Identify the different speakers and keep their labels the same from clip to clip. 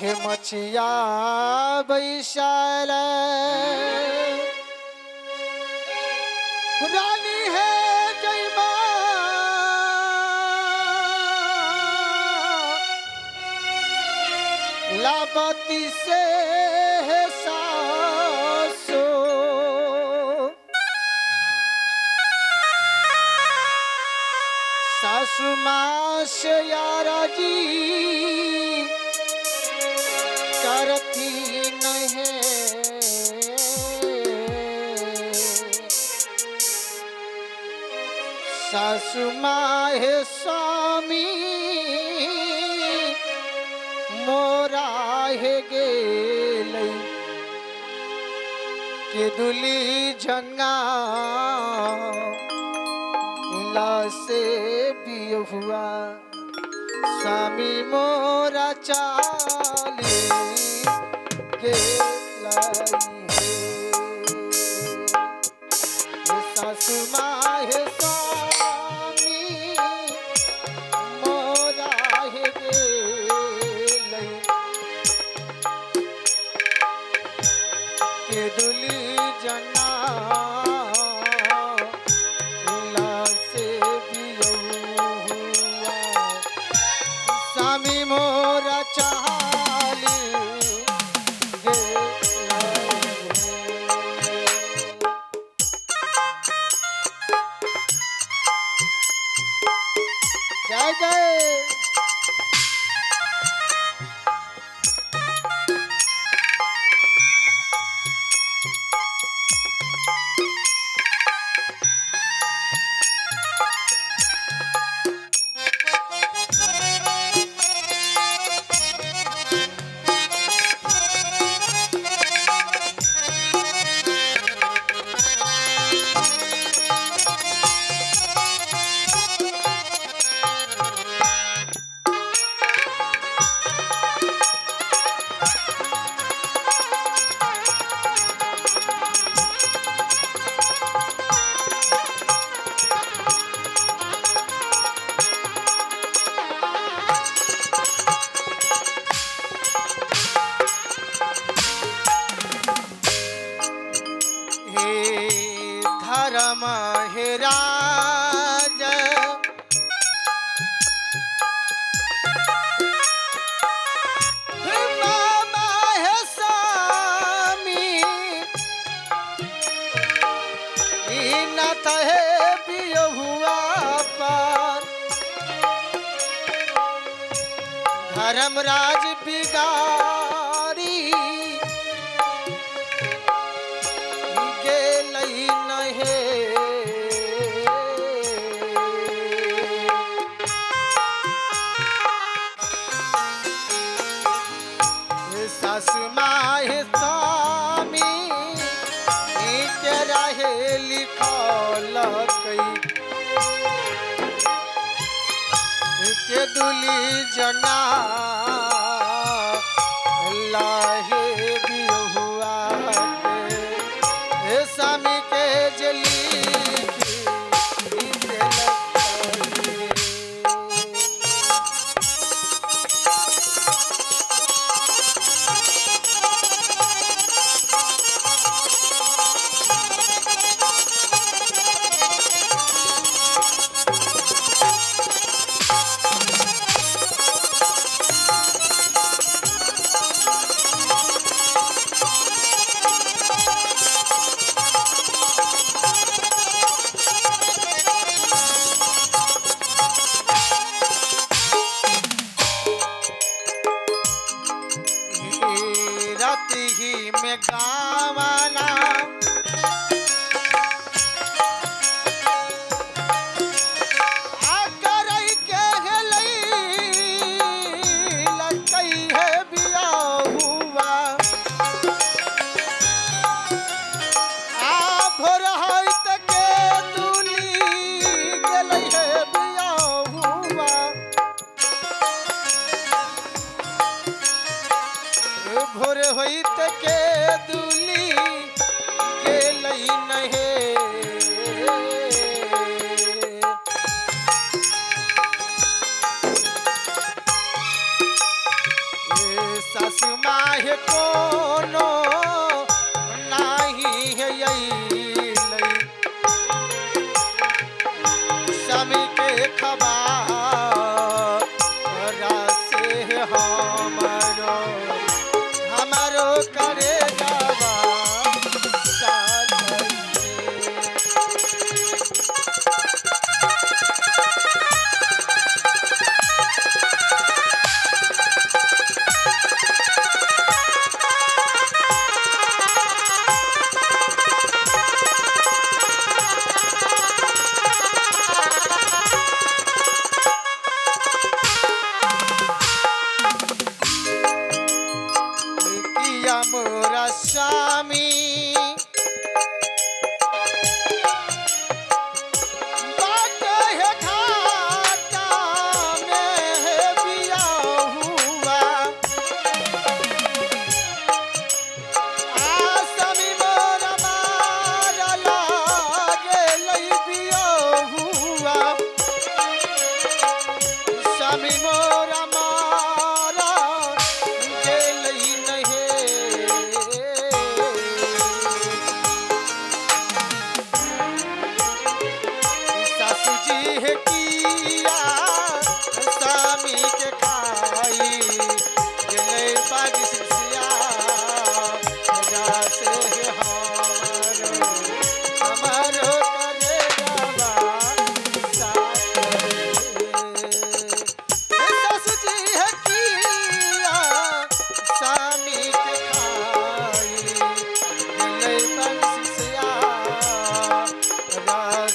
Speaker 1: आहे मछिया बैसाल रानी है जयमा लापति से है सासो सासु मास यारा जी करती नहीं। सासु माहे स्वामी मोरा हे गेलै के दुली जंगा ला से बिहुआ स्वामी मोरा चाली गेलै हे सासु माहे स्वामी मोरा हे गेलै के दुली जना ला से बिहुआ स्वामी मोरा चाली गेलै। जय जय। हे धर्म हे राज हे मामा हे स्वामी ई नाथ हे बिहुआ पर धर्मराज बिगारी गेलै नहे। सासु माहे स्वामी के रहे लिखलकै के दुली जना लाहे बिहुआ के हे स्वामी के जली रात ही में गावाना आ करई के हेलई लकई है बियाहुआ आ भोर होइत के दुली गेलै है बियाहुआ भोर होइत के दुली गेलै नहे। सासु हे कोनो नाही हे अइलै। स्वामी के खबर से हमारो हमारो करे जावा साल। किया मोरा स्वामी बाट है घाटा में है बिया हुआ। आ स्वामी मोरा मारा लागे लई बिया हुआ। स्वामी मोरा मारा गेलई नहे। सासू जी हे किया स्वामी के खाई गेलै बागी सिसिया से हे हमारो हमारो करे जावा साथ। सासू जी है किया स्वामी के खाई गेलै बागी सिसिया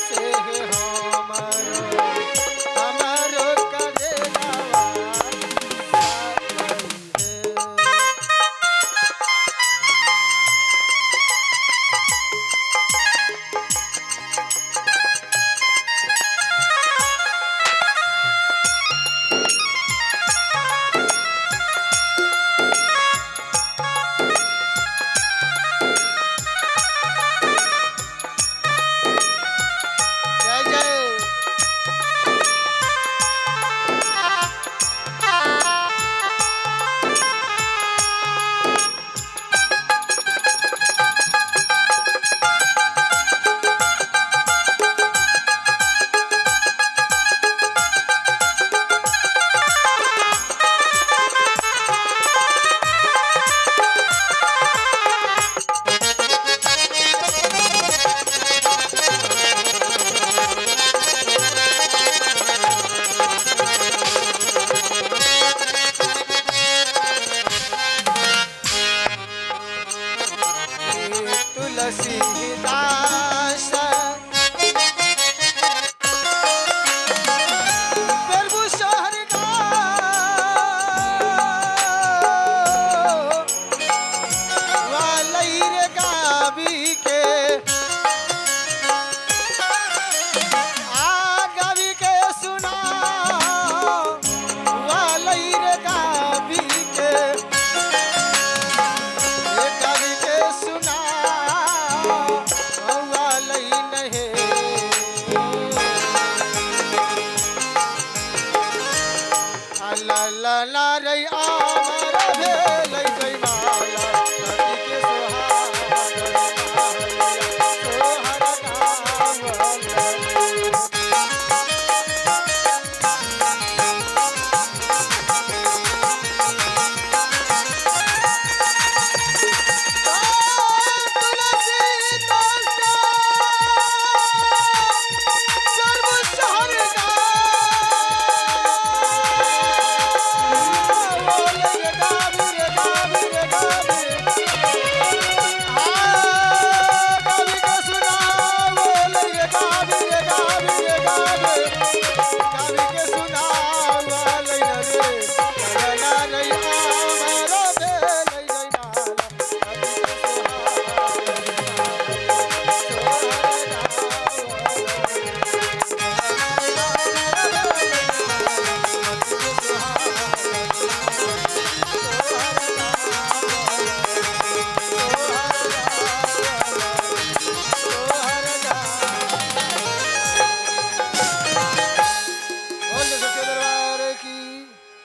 Speaker 1: से हे हमारो हमारो करे जावा साथ। जय जय। तुलसी दास प्रभु शहर वालई रे गावी के आ गावी के सुना वालई रे गावी के ए कवि के सुना वालई नहे। ला ला ला रे